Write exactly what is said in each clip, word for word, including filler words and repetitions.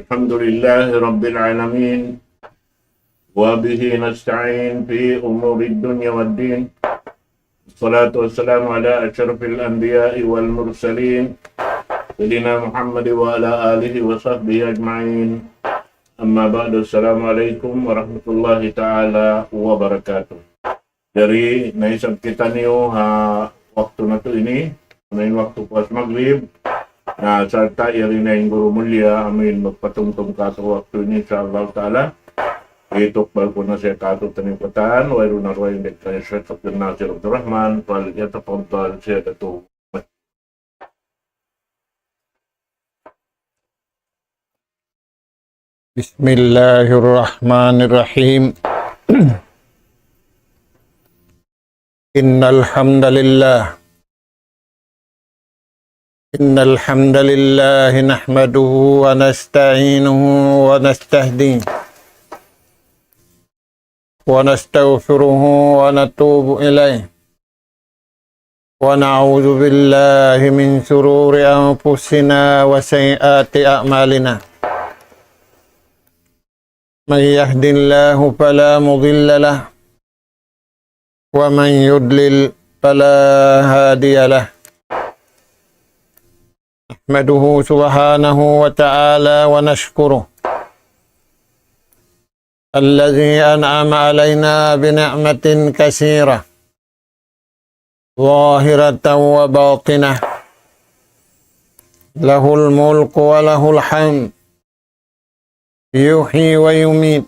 الحمد لله رب العالمين، وبه نستعين في أمور الدنيا والدين. الصلاة والسلام على أشرف الأنبياء والمرسلين، سيدنا محمد وعلى آله وصحبه أجمعين. أما بعد، السلام عليكم ورحمة الله تعالى وبركاته. Jari, naisab kitaniyu ha waktu natu' ini, amuin waktu puas magrib, na sarta' yari na in guru mulia, amuin magpatumtum kātu' waktu ini, insya Allah ta'ala. Itukbal ku na siya kātu'niyu katan, wayruun na dugaing in Sheikh Abdul Nasir Abdul Rahman, فليتفضل سيادته. بسم الله الرحمن الرحيم. إن الحمد لله، إن الحمد لله نحمده ونستعينه ونستهديه ونستغفره ونتوب إليه، ونعوذ بالله من شرور أنفسنا وسيئات أعمالنا. من يهد الله فلا مضل له، ومن يضلل فلا هادي له. نحمده سبحانه وتعالى ونشكره الذي أنعم علينا بنعمة كثيرة ظاهرة وباطنة، له الملك وله الحمد، يحيي ويميت،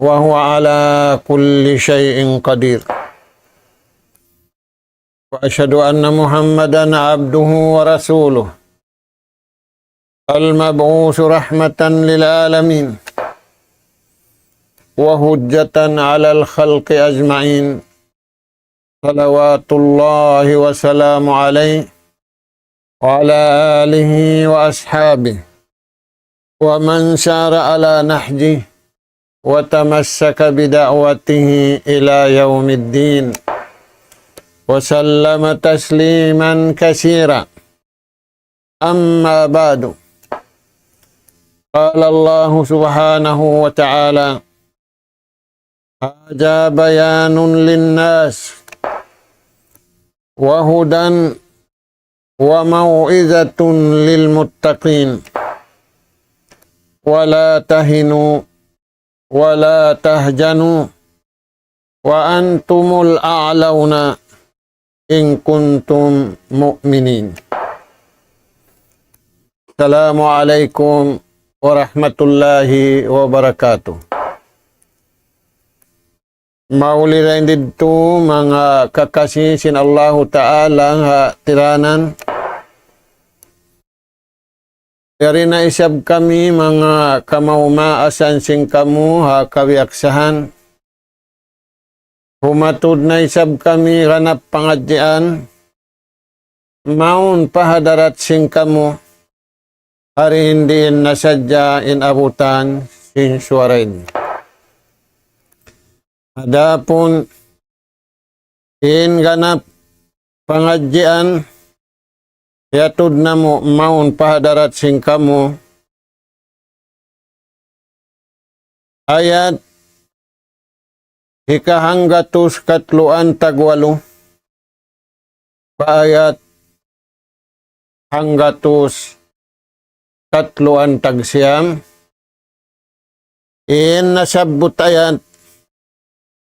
وهو على كل شيء قدير. وأشهد أن محمدا عبده ورسوله، المبعوث رحمة للعالمين وحجة على الخلق أجمعين، صلوات الله وسلامه عليه وعلى آله وأصحابه ومن سار على نهجه وتمسك بدعوته إلى يوم الدين، وسلم تسليما كثيرا. أما بعد، قال الله سبحانه وتعالى: هذا بيان للناس وهدى وموعظة للمتقين، ولا تهنوا ولا تحزنوا وأنتم الأعلون إن كنتم مؤمنين. السلام عليكم ورحمة الله وبركاته. Mauli dayn didtu manga kakasi sin Allahu Ta'ala ha tiranan. Yari na isab kami manga kamaas-maasan sin kamu ha kabiyaksahan. Humatud na isab kami ganap pangadjian. Mawn pa hadarat sin kamu, hari in diin na sadja in abutan sin suwara ini. Adapun in ganap pangadjian, hiyatud namu' mawn pa hadarat sin kamu, ayat hikahanggatus katluan tagwalu pa ayat hanggatus katluan tagsiyam. In nasabbut ayat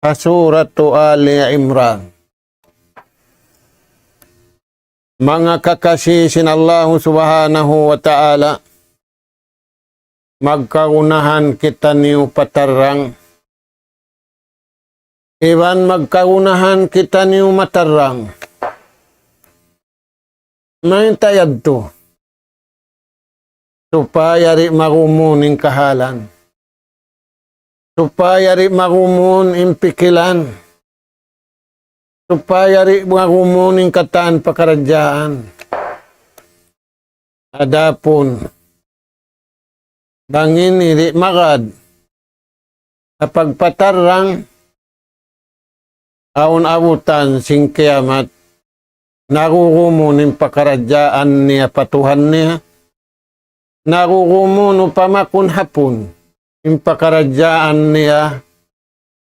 ha Suratu Ali Imran. Manga kakasi sin Allahu Subhanahu wa Ta'ala, magkagunahan kitaniyu patarrang. Iban magkagunahan kitaniyu matarrang. Mayta' yadtu? Supaya di' magumun in kahalan. Supaya di' magumun in pikilan. Supaya di' magumun in katan pakaradjaan. Adapun bang ini di' magad ha pagpatarrang, awn abutan sin kiyamat, nagugumun in pakaradjaan niya pa Tuhan niya, nagugumun upama kun hapun, in pakaradjaan niya,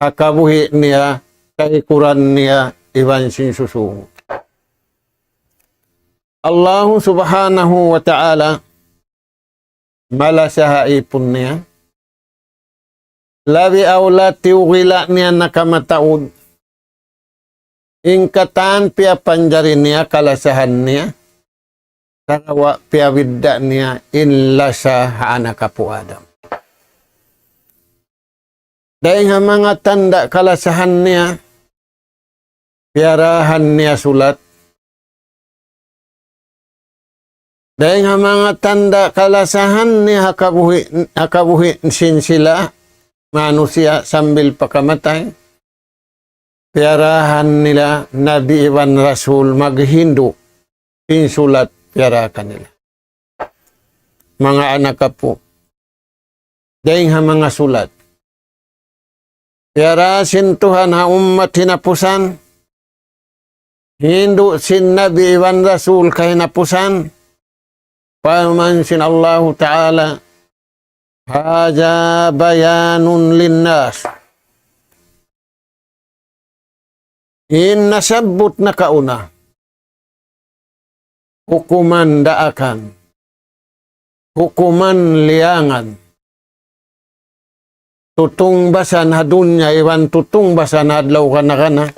ha kabuhi' niya, kahikuran niya, iban sin susūngun. Allahu Subhanahu wa Ta'ala malasa ha ipun niya. Labi awla tiyugila' niya nakamataud. In katan piyapanjari niya kalasahan niya. Sagawa' piyabidda' niya in lasa ha anak apu' Adam. Dayng ha manga tanda' kalasahan niya, piyarahan niya sulat. Dayng ha manga tanda' kalasahan niya ha kabuhi', ha kabuhi' sin sila manusiya' sambil pa kamatay. Piyarahan nila Nabi iban Rasul maghindu' sin sulat piyarahan nila. Manga anak apu'. Dayng ha manga sulat. Piyara sin Tuhan ha ummat hinapusan. Hindu' sin Nabi iban Rasul kahinapusan. Parman sin Allahu Ta'ala, هذا بيان للناس. In nasabbut nakauna, hukuman daakan, hukuman liyangan, tutungbasan ha dunya iban tutungbasan ha adlaw kana-kana.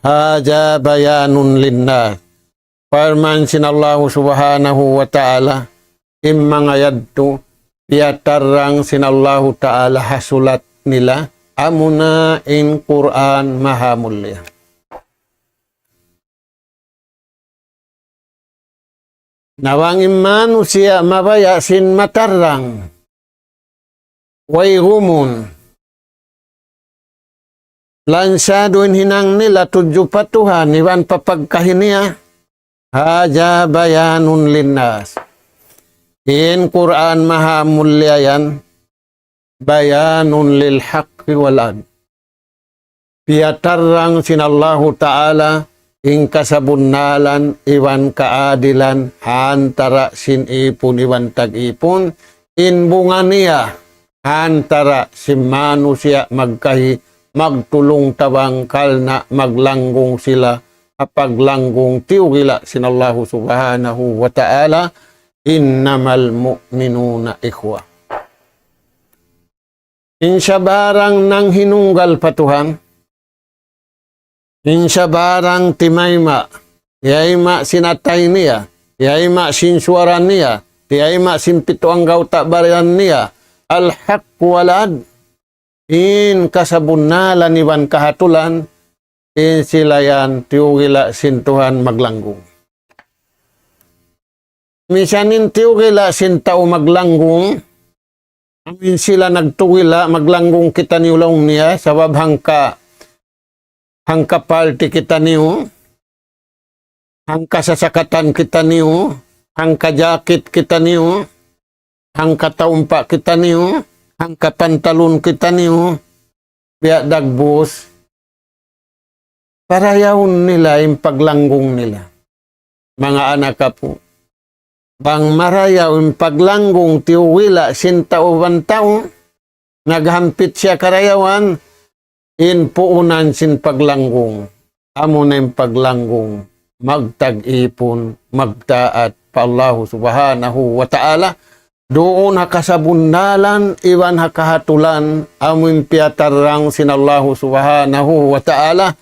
هذا بيان للناس. Parman sin Allahu Subhanahu wa Ta'ala, in manga yadtu, piyatarrang sin Allahu Ta'ala ha sulat nila, amuna in Qur'an maha mulia. Na bang in manusiya' mabaya' sin matarrang, way gumun. Lansadu in hinang nila tudju pa Tuhan, iban pa pagkahi niya. هذا بيان للناس. In Qur'an maha mulia yan, بيان للحق والعدل. Piyatarrang sin Allahu Ta'ala in kasabunnalan iban kaadilan ha antara' sin ipun iban tag-ipun, in bunga niya ha antara' sin manusiya' magkahi, magtulung-tabang karna' maglanggung sila ha paglanggung tiyugila' sin Allahu Subhanahu wa Ta'ala, إنما المؤمنون إخوة. In sabarang nanghinunggal pa Tuhan, in sabarang timayma', tiyayma' sin atay niya, tiyayma' sin suwara niya, tiyayma' sin pitu anggawta' baran niya, الحق والعدل, in kasabunnalan iban kahatulan, in sila yan tiyugila' sin Tuhan maglanggung. Misan in tiyugila' sin tau maglanggung, amin sila nagtugila' maglanggung kitaniyu laung niya, sabab hangka, hangka party kitaniyu, hangka sasakatan kitaniyu, hangka jacket kitaniyu, hangka taumpa' kitaniyu, hangka pantalon kitaniyu, biya' dagbus, parayawun nila in paglanggung nila. Manga anak apu'. Bang marayaw in paglanggung tiyugila' sin tau iban tau, naghampit siya karayawan, in puunan sin paglanggung. Amuna in paglanggung, magtag-ipun, magtaat pa Allahu Subhanahu wa Ta'ala, duun ha kasabunnalan, iban ha kahatulan, amu in piyatarrang sin Allahu Subhanahu wa Ta'ala,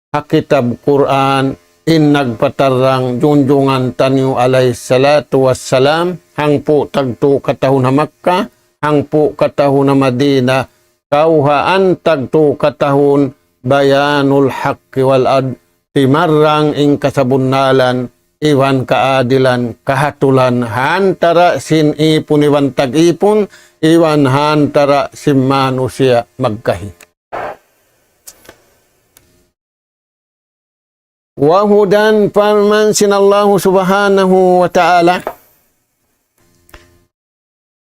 ha kitab Qur'an, in nagpatarrang junjungan taniyu alayhi salatu wassalam, hangpu' tagtu katahun ha Makkah, hangpu' katahun ha Madinah, kawhaan tagtu katahun, بيان الحق والعدل, timarrang in kasabunnalan, iban kaadilan, kahatulan, ha antara' sin ipun iban tag-ipun, iban ha antara' sin manusiya' magkahi. وهدى, parman sin Allahu Subhanahu wa Ta'ala,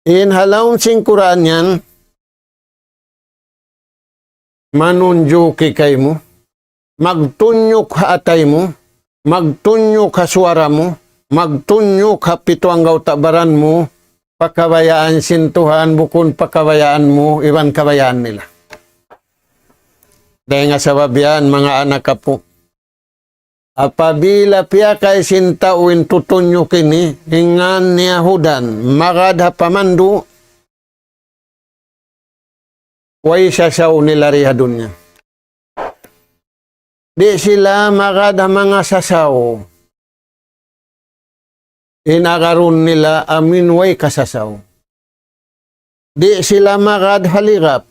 in ha lawm sin Qur'an yan, manunjuki kaymu, magtunjuk ha atay mu, magtunjuk ha suwara mu, magtunyuk ha pitu anggawta' baran mu, pa kabayaan sin Tuhan, bukun pa kabayaan mu, iban kabayaan nila. Dayn ha sabab yan, manga anak apu'. Apabila piyakay sin tau in tutunyuk ini, in ngan niya hudan, magad ha pamandu', way sasaw nila di ha dunya. Di' sila magad ha manga sasaw. In agarun nila amuin way kasasaw. Di' sila magad ha ligap.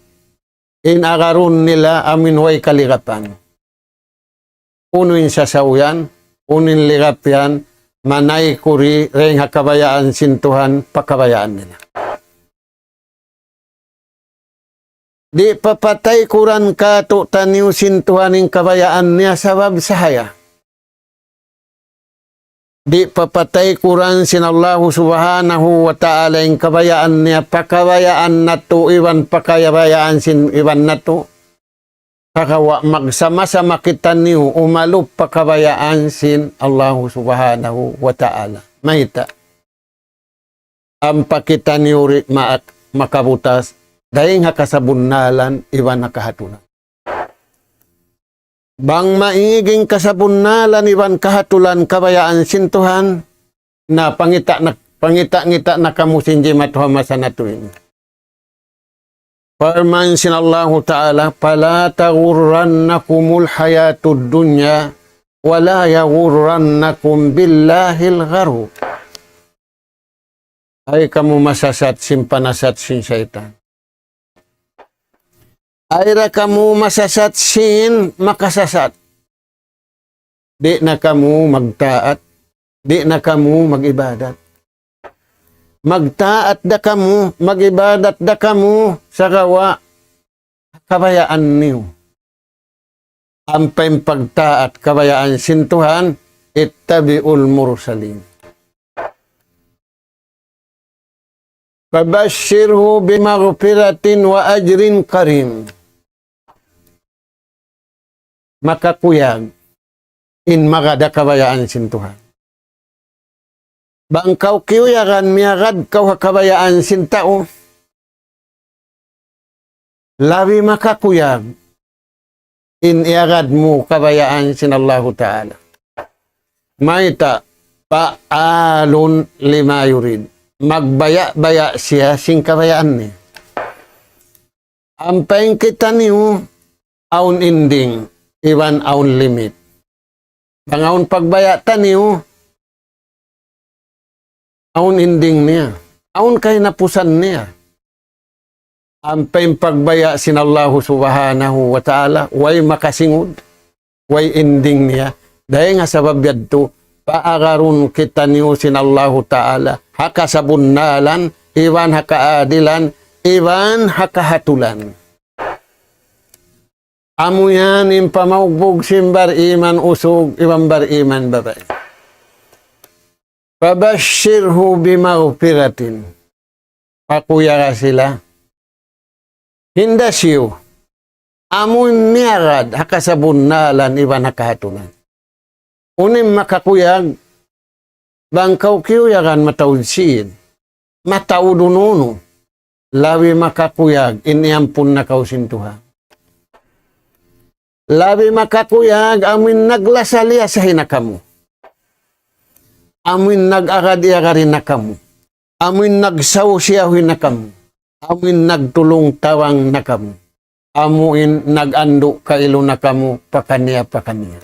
In agarun nila amuin way kaligapan. Unu in sasaw yan, unu in ligap yan, manaykud dayn ha kabayaan sin Tuhan, pa kabayaan nila. Di' papataykuran kātu'niyu sin Tuhan in kabayaan niya sabab sahaya. Di' papataykuran sin Allahu Subhanahu wa Ta'ala in kabayaan niya pa kabayaan natu' iban pa kabayaan sin iban natu'. Sagawa' magsama-sama kitaniyu umalup pa kabayaan sin Allahu Subhanahu wa Ta'ala. Mayta'? Ampa kitaniyu di' maak-, makabutas dayn ha kasabunnalan iban ha kahatulan. Bang maig in kasabunnalan iban kahatulan kabayaan sin Tuhan, na pangita' na, pangita'-ngita' na kamu sin jimatu ha masa natu' ini. Parman sin Allahu Ta'ala, فلا تغرنكم الحياة الدنيا ولا يغرنكم بالله الغرور. Ayaw kamu masasat sin panasat sin saytan. Ayaw da kamu masasat sin makasasat. Di' na kamu magtaat, di' na kamu mag-ibadat. Magtaat da kamu, mag-ibadat da kamu, sagawa' kabayaan niyu. Ampa in pagtaat kabayaan sin Tuhan, اتبعوا المرسلين. فبشره بمغفرة وأجر كريم. Makakuyag in magad ha kabayaan sin Tuhan. Bang kaw kiyuyagan miyagad kaw ha kabayaan sin tau, labi makakuyag in iyagad mu kabayaan sin Allahu Ta'ala. Mayta', فعال لما يريد. Magbaya'-baya' siya sin kabayaan niya. Ampa in kitaniyu, awn ending, iban awn limit. Bang awn pagbaya' taniyu, awn ending niya. Awn kahinapusan niya. Ampa in pagbaya' sin Allahu Subhanahu wa Ta'ala, way makasingud, way ending niya. Dayn ha sabab yadtu, paagarun kitaniyu sin Allahu Ta'ala, ha kasabunnalan, iban ha kaadilan, iban ha kahatulan. Amu yan in pamaugbug sin bariman usug iban bariman babai. فبشره بمغفرة. Pakuyaga sila. Hinda siyu. Amu in miyagad ha kasabunnalan iban ha kahatulan. Unu in makakuyag, bang kaw kiyuyagan mataud sīn, mataud unu-unu, labi makakuyag in iyampun na kaw sin Tuhan. Labi makakuyag amu in naglasa-liyasahi na kamu. Amu in nag-agad-iyagadi na kamu. Amu in nagsaw-siyahi na kamu. Amu in nagtulung-tabang na kamu. Amu in nag-andu' kailu na kamu pakaniya-pakaniya.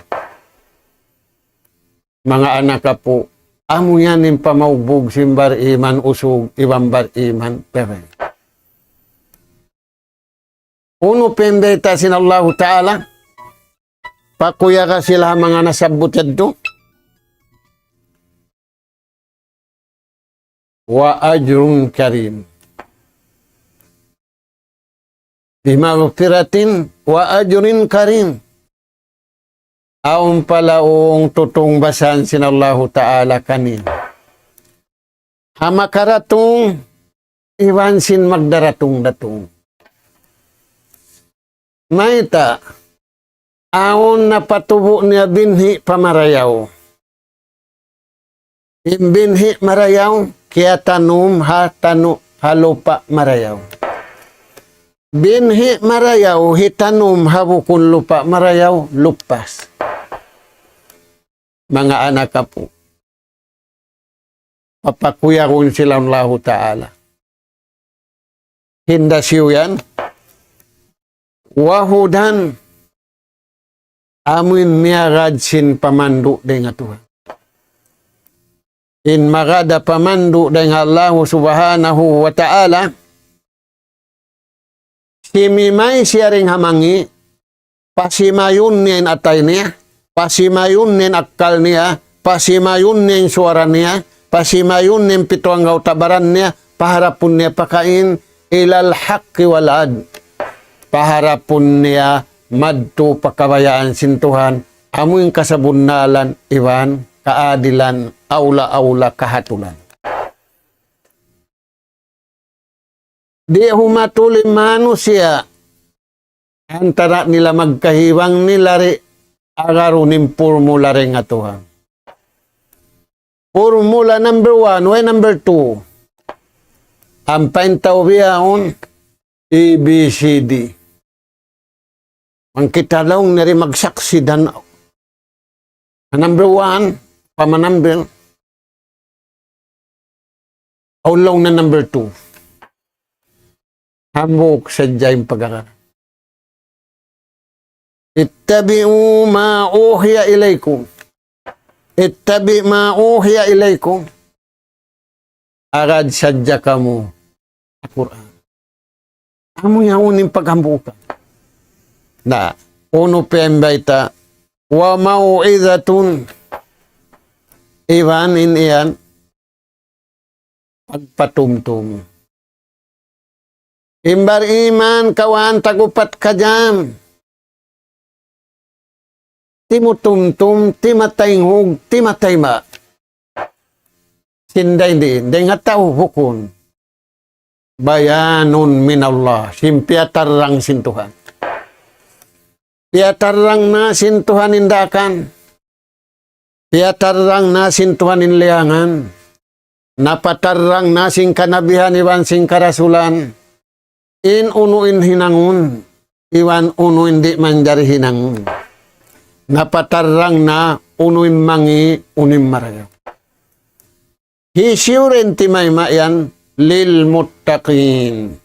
Manga anak apu', amu yan in pamaugbug sin bariman usug iban bariman babai. Unu pa in bayta' sin Allahu Ta'ala, pakuyaga sila ha manga nasabbut yadtu. وأجر كريم. بمغفرة وأجر كريم. Awn pa laung tutungbasan sin Allahu Ta'ala kaniyu. Ha makaratung, iban sin magdaratung-datung. Mayta', awn na patubu' niya binhi' pa marayaw. In binhi' marayaw, kiyatanum ha tanu-, ha lupa' marayaw. Binhi' marayaw, hitanum ha bukun lupa' marayaw, lupas. Manga anak apu'. Papakuyagun sila Allahu Ta'ala. Hinda siyu yan. Wa hudan, amuin miyagad sin pamandu' dayn ha Tuhan. In magad ha pamandu' dayn ha Allahu Subhanahu wa Ta'ala, simimay siya dayn ha mangi', pasimayun niya in atay niya, pasimayun niya in akkal niya, pasimayun niya in suwara niya, pasimayun niya in pitu anggawta' baran niya, paharapun niya pakain, ilal haqqi wal adl. Paharapun niya madtu pa kabayaan sin Tuhan, amu in kasabunnalan iban kaadilan, awla-awla kahatulan. Di' humatul in manusiya' antara' nila magkahibang nila di' agarun in purmula dayn ha Tuhan. Purmula number one, way number two. Ampa in tau bihaun, A B C D. Bang kita laung na di' magsaksi' dan. Number one, pamanambil. Awn laung na number two. Hambuuk sadja in pag-aral. اتبعوا ما أوحي إليكم. اتبعوا ما أوحي إليكم. Agad sadja kamu ha Qur'an. Amu yaun in paghambuukan. Na, unu pa in bayta', وموعظة, iban in yan, pagpatumtum. In bariman kawhaan tag-upat ka jam. Timutumtum, timataynghug, timatayma'. Sin dayn di, dayn ha tau bukun. بيان من الله. Sin piyatarrang sin Tuhan. Piyatarrang na sin Tuhan in daakan. Piyatarrang na sin Tuhan in liyangan. Napatarrang na sin kanabihan iban sin karasulan. In unu in hinangun, iban unu in di' manjari hinangun. Napatarrang na unu in mangi', unu in marayaw. Hisiyu in timayma' yan? للمتقين.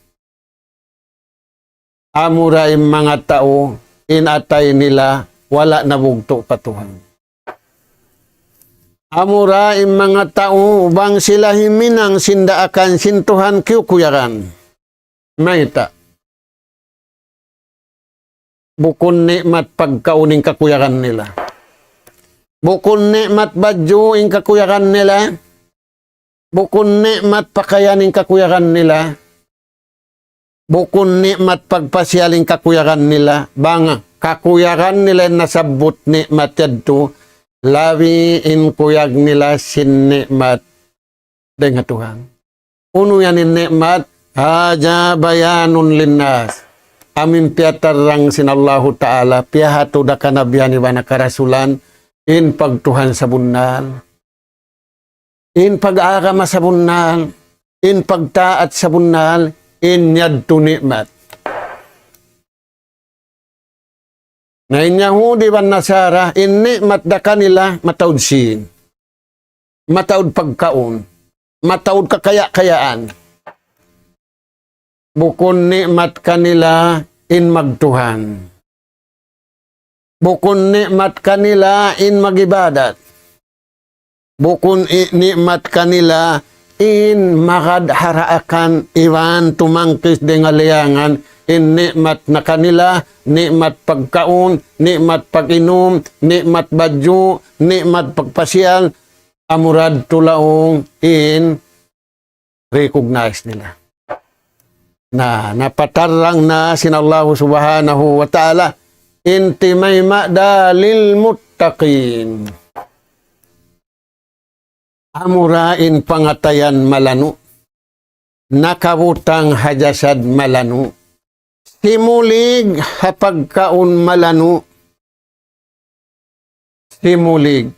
Amura in manga tau, in atay nila, wala' nabugtu' pa Tuhan. Amura in manga tau, bang sila himinang sin daakan sin Tuhan kiyukuyagan. Mayta'? Bukun ni'mat pagkaun in kakuyagan nila. Bukun ni'mat badju' in kakuyagan nila. Bukun ni'mat pakayan in kakuyagan nila. Bukun ni'mat pagpasiyal in kakuyagan nila. Bang kakuyagan nila in nasabbut ni'mat yadtu, labi in kuyag nila sin ni'mat dayn ha Tuhan. Unu yan in ni'mat? هذا بيان للناس. Amu in piyatarrang sin Allahu Ta'ala, piyahatud ha kanabihan iban ha karasulan, in pagtuhan sabunnal, in pag-agama sabunnal, in pagtaat sabunnal, in yadtu ni'mat. Na in Yahudi iban Nasara, in ni'mat da kanila mataud sīn. Mataud pagkaun. Mataud kakaya-kayaan. Bukun ni'mat kanila in magtuhan. Bukun ni'mat kanila in mag-ibadat. Bukun i-, ni'mat kanila in magad ha daakan iban tumangkis dayn ha liyangan, in ni'mat na kanila, ni'mat pagkaun, ni'mat pag-inum, ni'mat badju', ni'mat pagpasiyal, amura yadtu laung in recognize nila. Na, napatarrang na sin Allahu Subhanahu wa Ta'ala, in timayma' da للمتقين. Amura in pangatayan malanu', nakabutang ha jasad malanu', simulig ha pagkaun malanu', simulig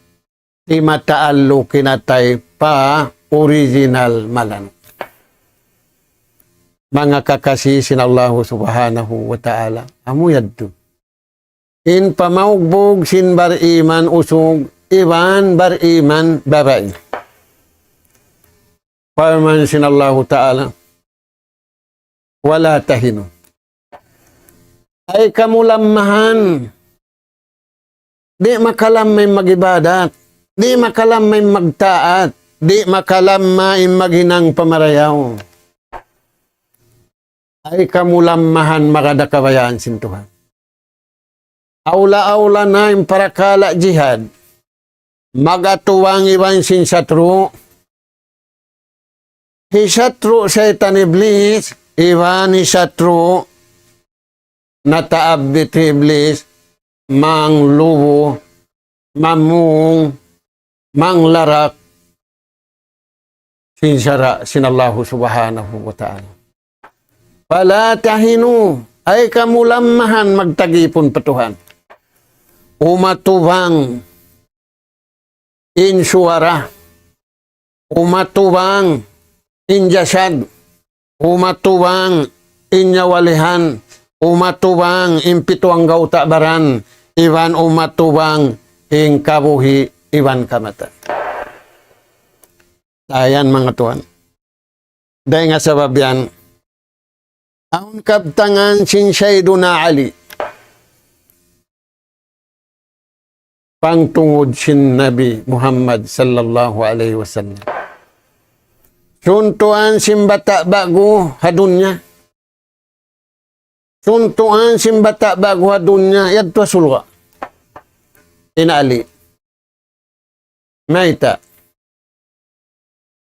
Di' mataalluki na tay pa original malan. Manga kakasi sin Allahu Subhanahu wa Ta'ala. Amu yadtu. In pamaugbug sin bariman usug, iban bariman babai. Parman sin Allahu Ta'ala, "Wa la tahinu." Ay kamu lammahan. Di' makalamma in mag-ibadat. Di' makalamma in magtaat. Di' makalamma in maghinang pamarayaw. Ay kamu lammahan, magad da kabayaan sin Tuhan. Awla-awla na in parakala' jihad. Mag-atubang iban sin satru'. Hisatru' saytan Iblis, iban hisatru' nataabit hi Iblis, manglubu, mamung, manglarak, sin sara' sin Allahu Subhanahu wa Ta'ala. Fala tahinu, ay kamu lammahan magtagipun pa Tuhan. Umatubang in suwara, umatubang in jasad, umatubang in nyawalihan, umatubang in pitu anggawta' baran, iban umatubang in kabuhi' iban kamatay. Tayan manga tuwan. Dayn ha sabab yan, awn kabtangan sin Sayyiduna Ali. Pangtungud sin Nabi Muhammad sallallahu alayhi wasallam. Suntuan sin bata' ba'gu ha dunya. Suntuan sin bata' ba'gu ha dunya, yadtu ha surga'. In Ali. Mayta'?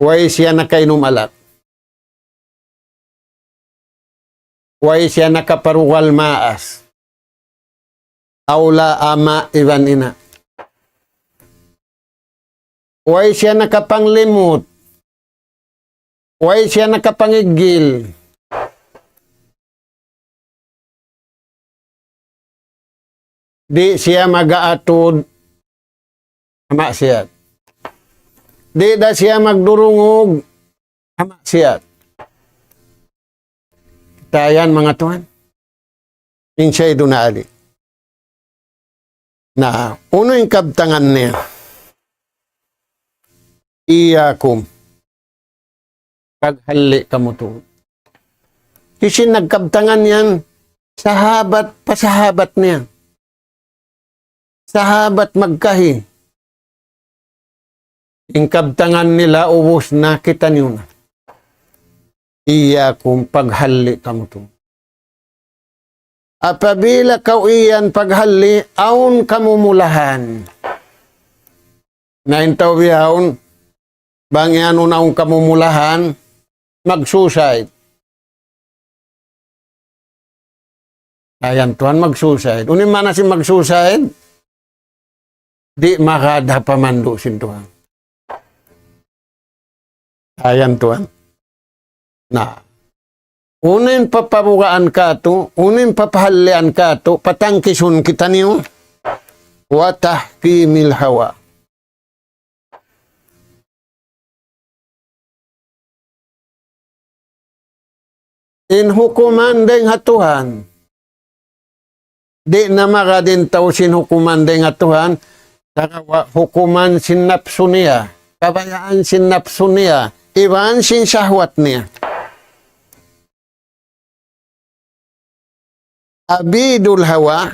Way siya nakainum alak. Way siya nakaparugal maas. Awla ama' iban ina'. Way siya nakapanglimut. Way siya nakapangiggil. Di' siya mag-aatud ha maksiyat. Di' da siya magdurungug ha maksiyat. Tayan manga tuwan. In Sayyiduna Ali. Na, unu in kabtangan niya? Iyyakum. Paghalli' kamu tuud. Hisiyu in nagkabtangan yan? Sahabat pa sahabat niya. Sahabat magkahi. In kabtangan nila ubus na, kitaniyu na. Iyyakum, paghalli' kamu tuud. Apabila kaw iyan paghalli', awn kamumulahan. Na in tau bihaun, bang iyanun awn kamumulahan, mag-suicide. Ayan tuwan, mag-suicide. Unu in maana sin mag-suicide? Di' magad ha pamandu' sin Tuhan. Ayan tuwan. Na, unu in papabugaan katu', unu in papahallian katu', patangkisun kitaniyu, wa tahkimil hawa. In hukuman dayn ha Tuhan. Di' na magad in tau sin hukuman dayn ha Tuhan, sagawa' hukuman sin napsu niya, kabayaan sin napsu niya, iban sin sahwat niya. Abidul hawa,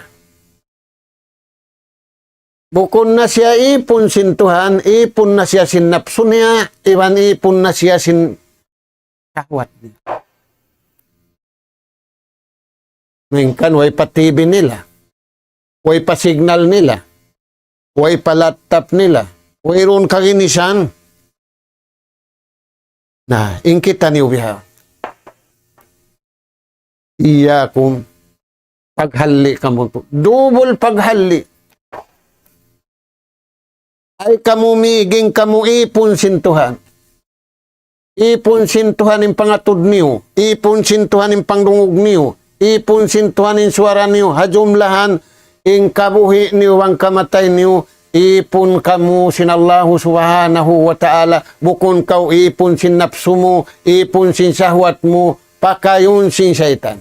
bukun na siya ipun sin Tuhan, ipun na siya sin napsu niya, iban ipun na siya sin sahwat niya. Malayngkan way pa T V nila, way pa signal nila, way pa laptop nila, wayruun kaginisan. Na, in kitaniyu biha. Iyyakum, paghalli' kamu tuud. Dubul paghalli'. Ay kamu mīg in kamu ipun sin Tuhan. Ipun sin Tuhan in pangatud niyu. Ipun sin Tuhan in pangdungug niyu. Ipun sin Tuhan in suwara niyu. Ha jumlahan in kabuhi' niyu iban kamatay niyu. ipun kamu sin Allahu Subhanahu wa Ta'ala, bukun kaw ipun sin napsu mu, ipun sin sahwat mu, pakayun sin saytan.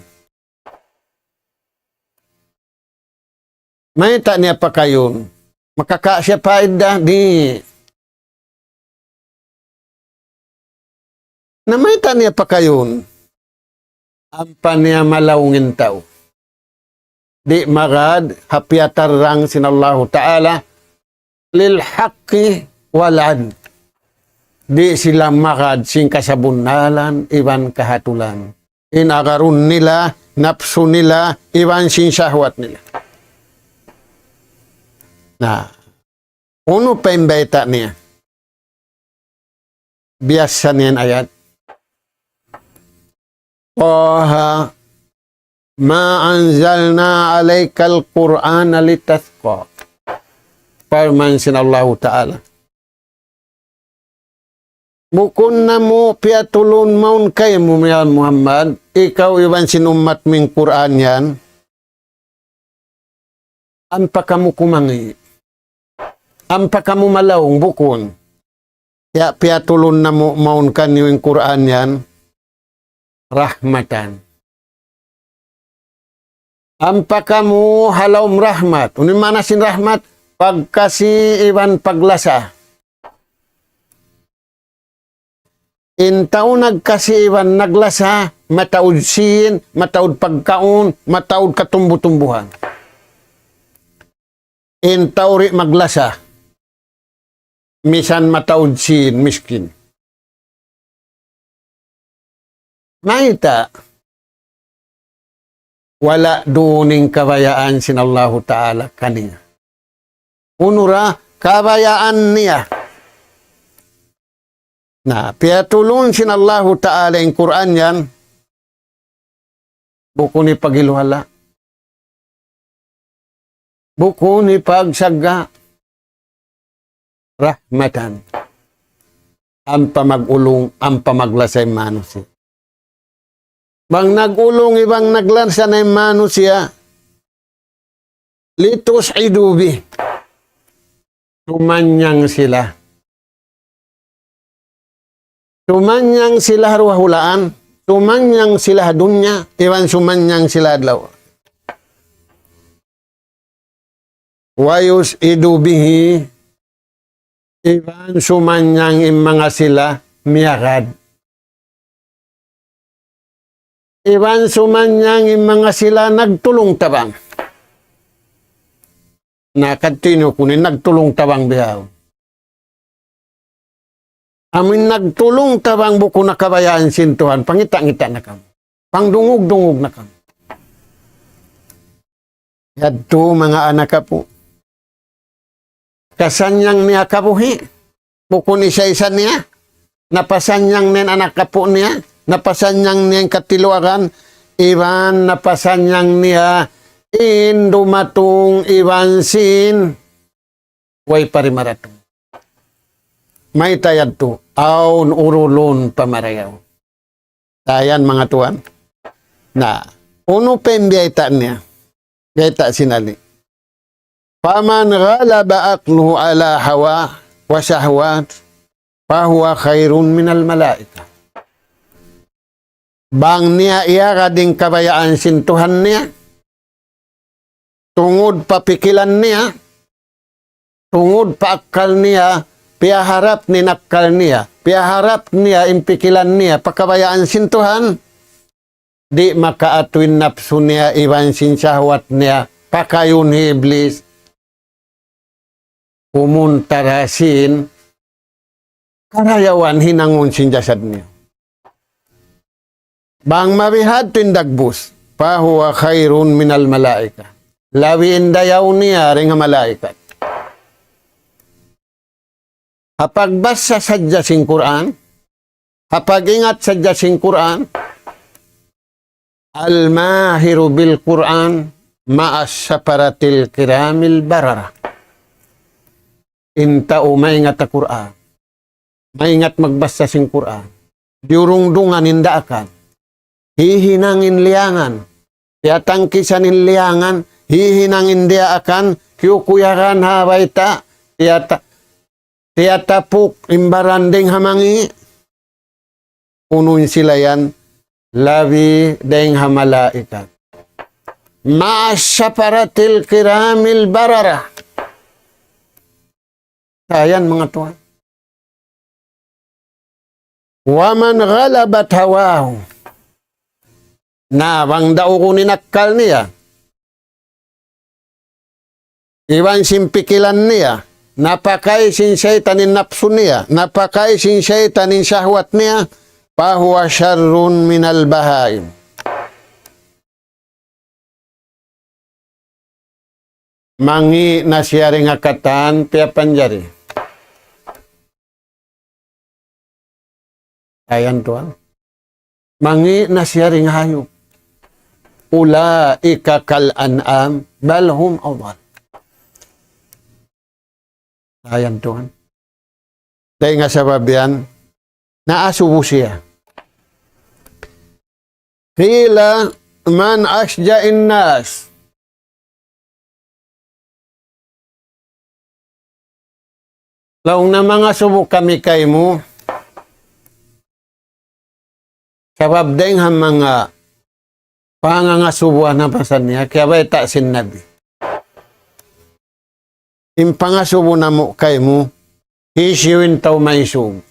Mayta' niya pakayun? Makaka' siya paidda? Di'. Na mayta' niya pakayun? Ampa niya malaung in tau. Di' magad ha piyatarrang sin Allahu Ta'ala, للحق والعدل. Di' sila magad sin kasabunnalan iban kahatulan. In agarun nila, napsu nila, iban sin sahwat nila. Na, unu pa in bayta' niya? Biyassa niya in ayat. طه ما أنزلنا عليك القرآن لتشقى. Parman sin Allahu Ta'ala. Bukun namu' piyatulun mawn kaymu ya Muhammad, ikaw iban sin ummat mu in Qur'an yan, ampa kamu kumangi'. Ampa kamu malaung, bukun. Ya piyatulun namu' mawn kaniyu in Qur'an yan, rahmatan. Ampa kamu ha lawm rahmat. Unu in maana sin rahmat? Pagkasi iban paglasa. In tau nagkasi iban naglasa, mataud sīn, mataud pagkaun, mataud katumbu-tumbuhan. In tau di' maglasa, misan mataud sīn, miskin. Mayta'? Wala' duun in kabayaan sin Allahu Ta'ala kaniya. Unu ra kabayaan niya. Na, piyatulun sin Allahu Ta'ala in Qur'an yan, bukun hipaghiluhala'. Bukun hipagsagga'. Rahmatan. Ampa mag-ulung, ampa maglasa in manusiya'. Bang nag-ulung iban naglasa na in manusiya', لتسعدوا به. Sumanyang sila. Sumanyang sila ha duwa hulaan, sumanyang sila ha dunya, iban sumanyang sila ha adlaw. ويسعد به, iban sumanyang in manga sila miyagad. Iban sumanyang in manga sila nagtulung-tabang. Na, kadtu in hukumin nagtulung-tabang bihaun. Amun nagtulung-tabang bukun na kabayaan sin Tuhan, pangita'-ngita' na kamu. Pangdungug-dungug na kamu. Yadtu manga anak apu'. Kasanyang niya kabuhi'. Bukun isa-isa niya. Napasanyang niya in anak apu' niya. Napasanyang niya in katiluagan. Iban napasanyang niya in dumatung iban sin way pa rimaratung. Mayta' yadtu, awn urulun pa marayaw. Dayan manga tuwan. Na, unu pa in biyayta' niya? Biyayta' sin Ali. فمن غلب عقله على هوى وشهوات فهو خير من الملائكة. Bang niya iyagad in kabayaan sin Tuhan niya, tungud pa pikilan niya, tungud pa akkal niya, piyaharap niya in akkal niya, piyaharap niya in pikilan niya pa kabayaan sin Tuhan, di' makaatu in napsu niya iban sin sahwat niya, pakayun hi Iblis. Kumuntar ha sin karayawan hinangun sin jasad niya. Bang mabihadtu in dagbus, فهو خير من الملائكة. Labi in dayaw niya dayn ha malaikat. Ha pagbasa sadja sin Qur'an, ha pag-ingat sadja sin Qur'an, الماهر بالقرآن مع السفرة الكرام البررة. In tau maingat ha Qur'an, maingat magbasa sin Qur'an, diyurungdungan in daakan, hihinang in liyangan, tiyatangkisan in liyangan, hihinang in diyaakan, kiyukuyagan ha bayta', Tiyata-, tiyatapuk in baran dayng ha mangi'. Unu in sila yan, labi dayng ha malaikat. مع السفرة الكرام البررة. Sa' yan, manga tuwan. ومن غلبته هواه. Na, bang daurun in akkal niya, iban sin pikilan niya, napakay sin saytan in napsu niya, napakay sin saytan in shahwat niya, فهو شر من البهائم. Mangi' na siya dayn ha katan piyapanjari. Ayan tuwan. Mangi' na siya dayn ha hayup. أولئك كالأنعام بل هم أضل. Ayan tuwan. Dayn ha sabab yan, naasubu siya. قيل من أشجع الناس. Laung niya, mangasubu kami kaymu. Sabab dayng ha manga pangangasubuhan na pasan niya, kiyabayta' sin Nabi. In pangasubu namu' kaymu, hisiyu in tau maisug.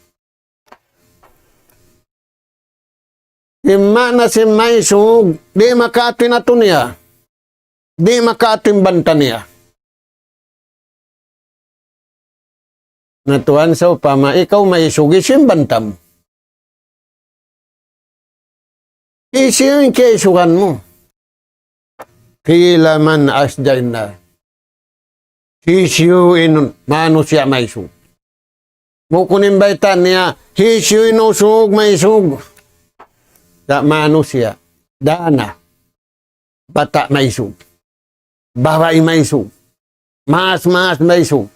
In maana sin maisug, di' makaatu in atu niya. Di' makaatu in banta niya. Na tuwan, sawpama ikaw maisug, hisiyu in banta mu? Hisiyu in kaisugan mu? قيل من أشجع الناس. Hisiyu in manusiya' maisug? Bukun in bayta' niya, hisiyu in usug maisug? Sa' manusiya', dana, bata' maisug, babai maisug, maas-maas maisug.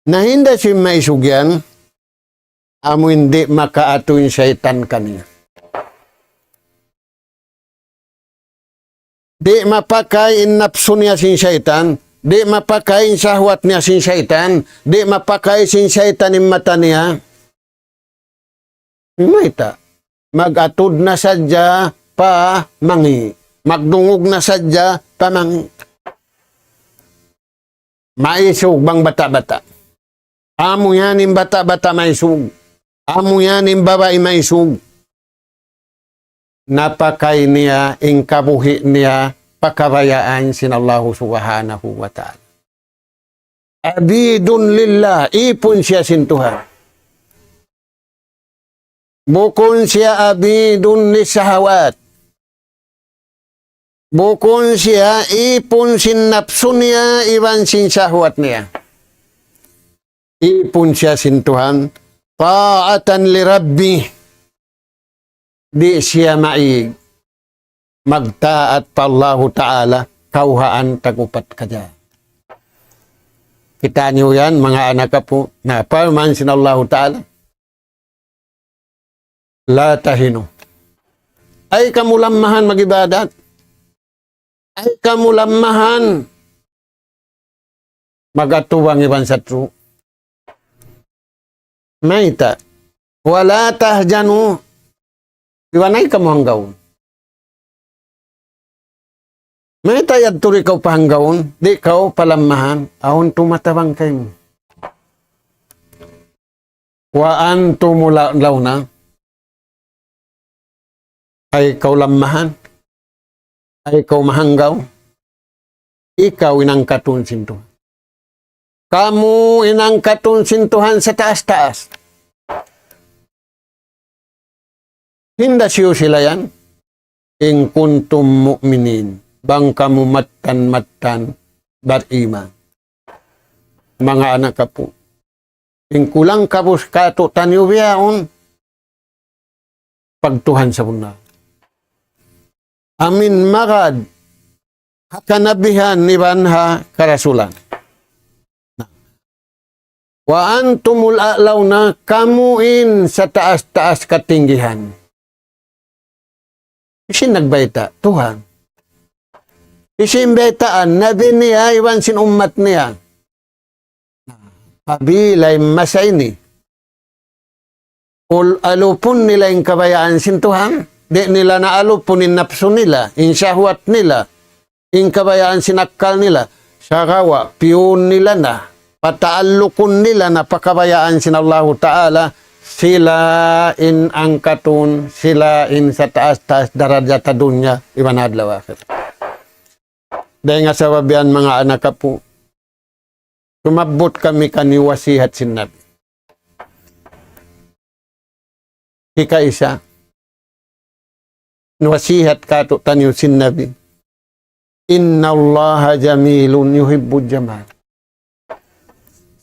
Na hinda sin maisug yan, amu in di' makaatu in saytan kaniya. Di' mapakay in napsu niya sin saytan, di' mapakay in shahwat niya sin saytan, di' mapakay sin saytan in mata niya. Mayta'? Mag-atud na sadja pa mangi'. Magdungug na sadja pa mangi'. Maisug bang bata'-bata'. Amu yan in bata'-bata' maisug. Amu yan in babai maisug. Napakay niya in kabuhi' niya pa kabayaan sin Allahu Subhanahu wa Ta'ala. عبيد لله, ipun siya sin Tuhan. Bukun siya عبيد للشهوات. Bukun siya ipun sin napsu niya iban sin shahwat niya. Ipun siya sin Tuhan, طاعة لربه. Di' siya maig magtaat pa Allahu Ta'ala, kawhaan tag-upat kajari. Kita' niyu yan, manga anak apu', na parman sin Allahu Ta'ala, لا تهنوا. Ayaw kamu lammahan mag-ibadat. Ayaw kamu lammahan mag-atubang iban satru'. Mayta'? ولا تهنوا. Iban ayaw kamu hanggaun. Mayta' yadtu di' kaw pahanggaun, di' kaw palammahan, awn tumatabang kaymu. وأنتم الأعلون. Ayaw kaw lammahan, ayaw kaw mahanggaw, ikaw in angkatun sin Tuhan. Kamu in angkatun sin Tuhan sataas-taas. Hinda siyu sila yan? إن كنتم مؤمنين. Bang kamu mattan-mattan bariman. Manga anak apu'. In kulang kabus katu' taniyu bihaun, pagtuhan sabunnal. Amin magad ha kanabihan iban ha karasulan. وأنتم الأعلون, kamu in sataas-taas katinggihan. Hisiyu in nagbayta'? Tuhan. Hisiyu in baytaan? Nabi niya iban sin ummat niya. Apabila in masa ini, ul-, alupun nila in kabayaan sin Tuhan, di' nila na alupun in napsu nila, in shahwat nila, in kabayaan sin akkal nila, sagawa' piyun nila na, pataallukun nila na pa kabayaan sin Allahu Ta'ala, sila in angkatun, sila in sataas-taas darajat ha dunya, iban adlaw akhirat. Dayn ha sabab yan, manga anak apu', sumabbut kami kaniyu wasihat sin Nabi. Hikaisa, wasihat kātu'niyu sin Nabi, إن الله جميل يحب الجمال.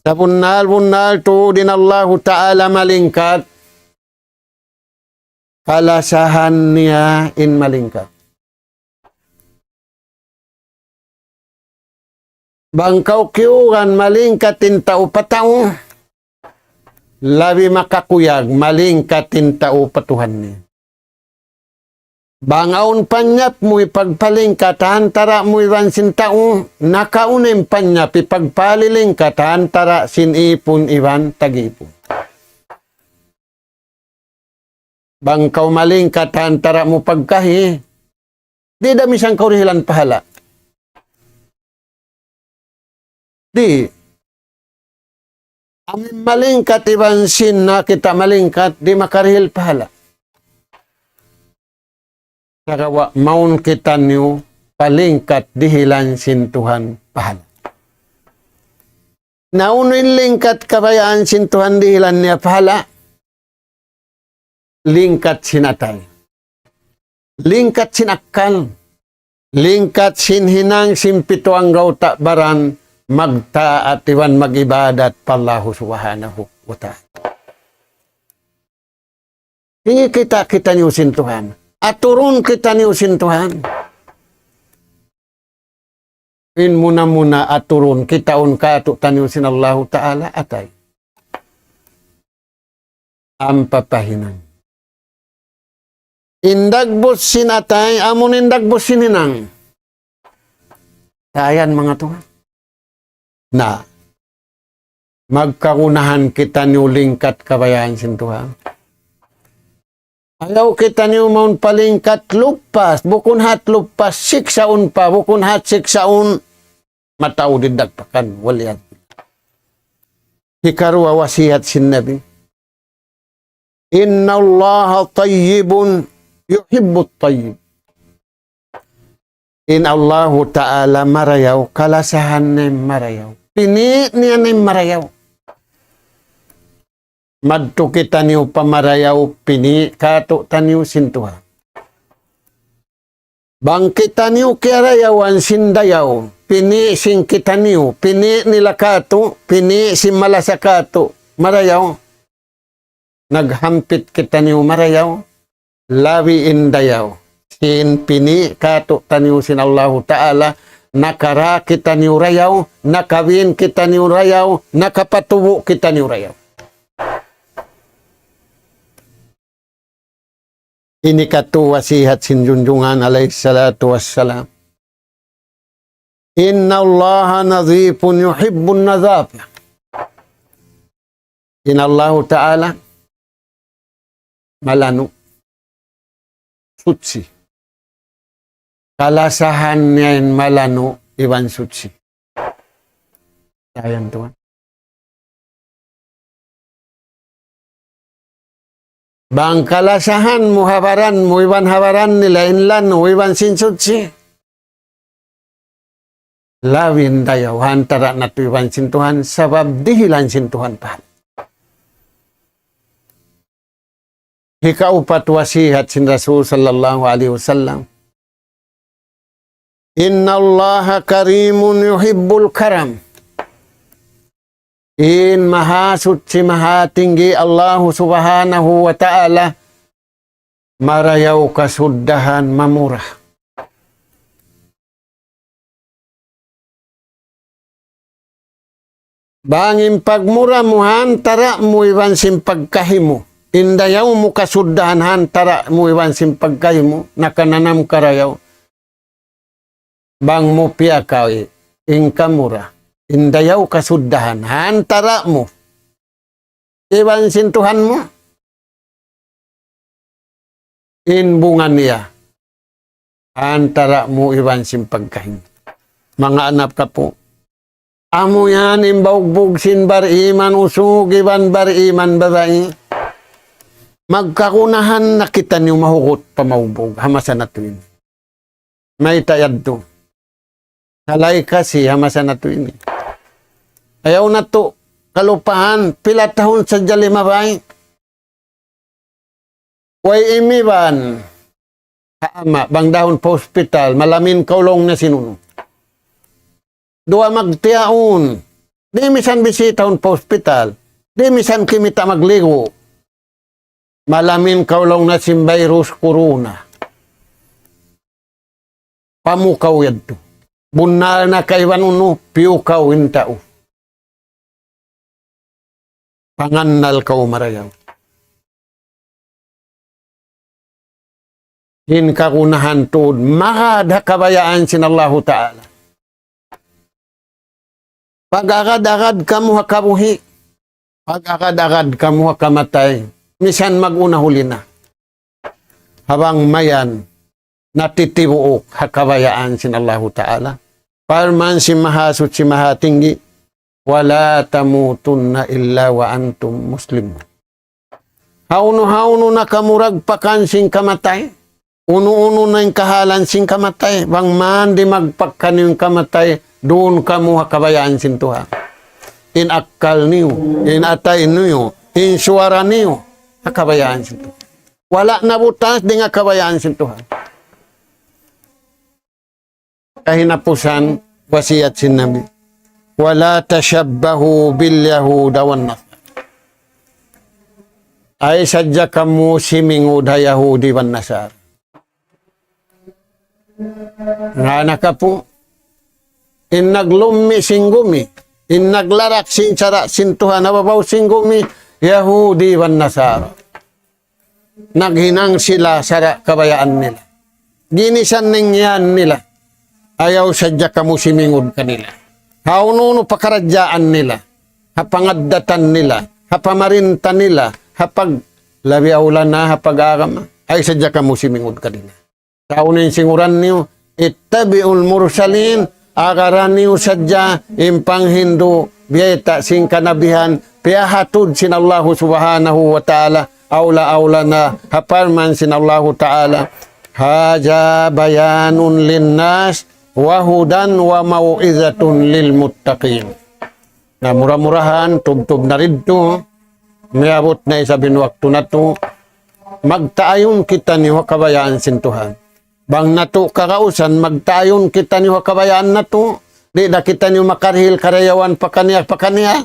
Sabunnal-bunnal tuud in Allahu Ta'ala malingkat, kalasahan niya in malingkat. Bang kaw kiyugan malingkat in tau pa tau, labi makakuyag malingkat in tau pa Tuhan niya. Bang awn panyap mu hipagpalingkat ha antara' mu iban sin tau, nakauna in panyap hipagpalilingkat ha antara' sin ipun iban tag-ipun. Bang kaw malingkat ha antara' mu pagkahi, di' da misan kaw dihilan pahala'. Di'. Amu in malingkat iban sin nakita' malingkat, di' makarihil pahala'. Sagawa' mawn kitaniyu palingkat dihilan sin Tuhan pahala'. Na unu in lingkat kabayaan sin Tuhan dihilan niya pahala'? Lingkat sin atay. Lingkat sin akkal. Lingkat sin hinang sin pitu anggawta' baran magtaat iban mag-ibadat pa Allahu Subhanahu wa Ta'ala. Ini kita, kitaniyu sin Tuhan. Aturun kitaniyu sin Tuhan. In muna-muna aturun kitaun kātu'niyu sin Allahu Ta'ala atay. Ampa pa hinang. In dagbus sin atay, amu in dagbus sin hinang. Tayan manga tuwan. Na, magkagunahan kitaniyu lingkat kabayaan sin Tuhan. Ayaw kitaniyu mawn palingkat lupas, bukun hat lupas, siksaun pa, bukun hat siksaun, mataud in dagpakan, wal iyad. Hikaruwa wasihat sin Nabi. إن الله طيب يحب الطيب. In Allahu Ta'ala marayaw, kalasahan niya in marayaw. Pini' niya in marayaw. Madtu kitaniyu pa marayaw, pini' kātu'niyu sin Tuhan. Bang kitaniyu kiyarayawan sin dayaw, pini' sin kitaniyu, pini' nila kātu', pini' sin malasa kātu', marayaw. Naghampit kitaniyu marayaw, labi in dayaw. Sin pini' kātu'niyu sin Allahu Ta'ala, nakara kitaniyu rayaw, nakabin kitaniyu rayaw, nakapatubu' kitaniyu rayaw. Ini katu' wasihat sin Junjungan alayhi salatu wassalam. إن الله نظيف يحب النظافة. In Allahu Ta'ala malanu', suchi. Kalasahan niya in malanu' iban suchi. Tayan tuwan. Bang kalasahan mu ha baran mu iban ha baran nila in lanu' iban sin suchi, labi in dayaw ha antara' natu' iban sin Tuhan, sabab dihilan sin Tuhan pahala'. Hikaupat wasihat sin Rasul sallallahu alayhi wasallam. إن الله كريم يحب الكرم. In Mahasuchi Mahatinggi Allahu Subhanahu wa Ta'ala marayaw kasuddahan mamura. Bang in pagmura mu ha antara' mu iban sin pagkahi mu, in dayaw mu kasuddahan ha antara' mu iban sin pagkahi mu, nakananam karayaw. Bang mu piyakay in kamura, In dayaw kasuddahan, ha antara' mu iban sin Tuhan mu, in bunga niya ha antara' mu iban sin pagkahi. Manga anak kapu', amu yan in baugbug sin bariman usug iban bariman babai. Magkagunahan na kitaniyu mahugut pa maugbug ha masa natu' ini. Mayta' yadtu? Halay kasi ha masa natu' ini. Ayaw natu' kalupahan, pila tahun sadja limabay. Way imiban ha ama', bang dahun pa hospital, malamin kaw laung niya sin unu. Duwa magtiyaun, di' misan bisitahun pa hospital, di' misan kimita' magligu'. Malamin kaw laung niya sin virus corona. Pamukaw yadtu. Bunnal na kaiban unu, piyukaw in tau. Pangannal kaw marayaw. In kagunahan tuud, magad ha kabayaan sin Allahu Ta'ala. Pag-agad-agad kamu ha kabuhi', pag-agad-agad kamu ha kamatay, misan mag-una huli na. Ha bang mayan, natitibuuk ha kabayaan sin Allahu Ta'ala. Parman sin Mahasuchi Mahatinggi, ولا تموتن إلا وأنتم مسلمون. Hawnu-hawnu na kamu dagpakan sin kamatay, unu-unu na in kahalan sin kamatay, bang man di' magpakaniyu in kamatay, duun kamu ha kabayaan sin Tuhan. In akkal niyu, in atay niyu, in suwara niyu, ha kabayaan sin Tuhan. Wala' nabutas dayn ha kabayaan sin Tuhan. Kahinapusan, wasiyat sin Nabi. ولا تشبهوا باليهود والنصارى. Ay sadja kamu simingud ha Yahudi iban Nasara. Nga na kapu, in naglummi' sin gumi, in naglarak sin sara' sin Tuhan ha babaw sin gumi, Yahudi iban Nasara. Naghinang sila sara' kabayaan nila. Ginisan ning yan nila. Ayaw sadja kamu simingud kanila. Ha unu-unu pakaradjaan nila, ha pangaddatan nila, ha pamarinta nila, ha pag-, labi awla na ha pag-agama. Ayaw sadja kamu simingud kanila. Sa' unu in singuran niyu, اتبعوا المرسلين, agaran niyu sadja in panghindu' biyayta' sin kanabihan, piyahatud sin Allahu Subhanahu wa Ta'ala, awla-awla na ha parman sin Allahu Ta'ala, هذا بيان للناس وهدى وموعظة للمتقين. Na mura-murahan, tubtub na didtu, miyabut na isab in waktu natu', magtaayun kitaniyu ha kabayaan sin Tuhan. Bang natu' kagausan, magtaayun kitaniyu ha kabayaan natu', di' da kitaniyu makarihil karayawan pakaniya-pakaniya.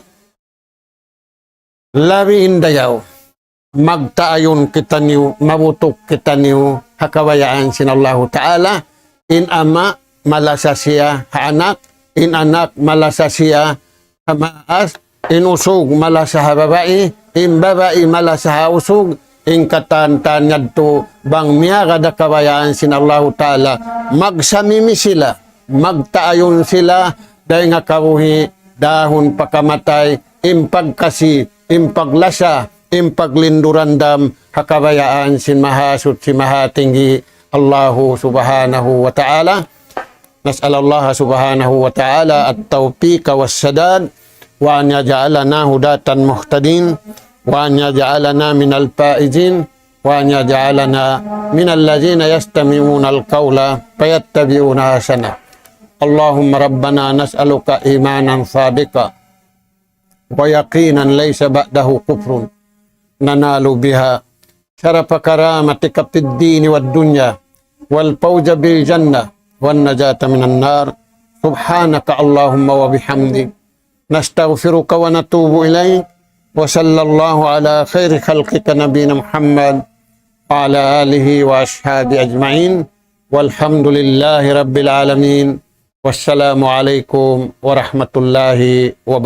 Labi in dayaw, magtaayun kitaniyu, mabutuk kitaniyu ha kabayaan sin Allahu Ta'ala, in ama' malasa siya ha anak, in anak malasa siya ha maas, in usug malasa ha babai, in babai malasa ha usug, in katan-katan yadtu bang miyagad ha kabayaan sin Allahu Ta'ala, magsamimi sila, magtaayun sila, dayn ha kabuhi', dahun pa kamatay, in pagkasi, in paglasa, in paglinduran dam, ha kabayaan sin Mahasuchi Mahatinggi, Allahu Subhanahu wa Ta'ala. نسأل الله سبحانه وتعالى التوفيق والسداد، وأن يجعلنا هداة مهتدين، وأن يجعلنا من الفائزين، وأن يجعلنا من الذين يستمعون القول فيتبعون أحسنه. اللهم ربنا نسألك إيمانا صادقا ويقينا ليس بعده كفر ننال بها شرف كرامتك في الدين والدنيا والفوز بالجنة والنجاة من النار. سبحانك اللهم وبحمدك، نستغفرك ونتوب إليك. وصلى الله على خير خلقك نبينا محمد وعلى آله وأصحابه أجمعين. والحمد لله رب العالمين. والسلام عليكم ورحمة الله وبركاته.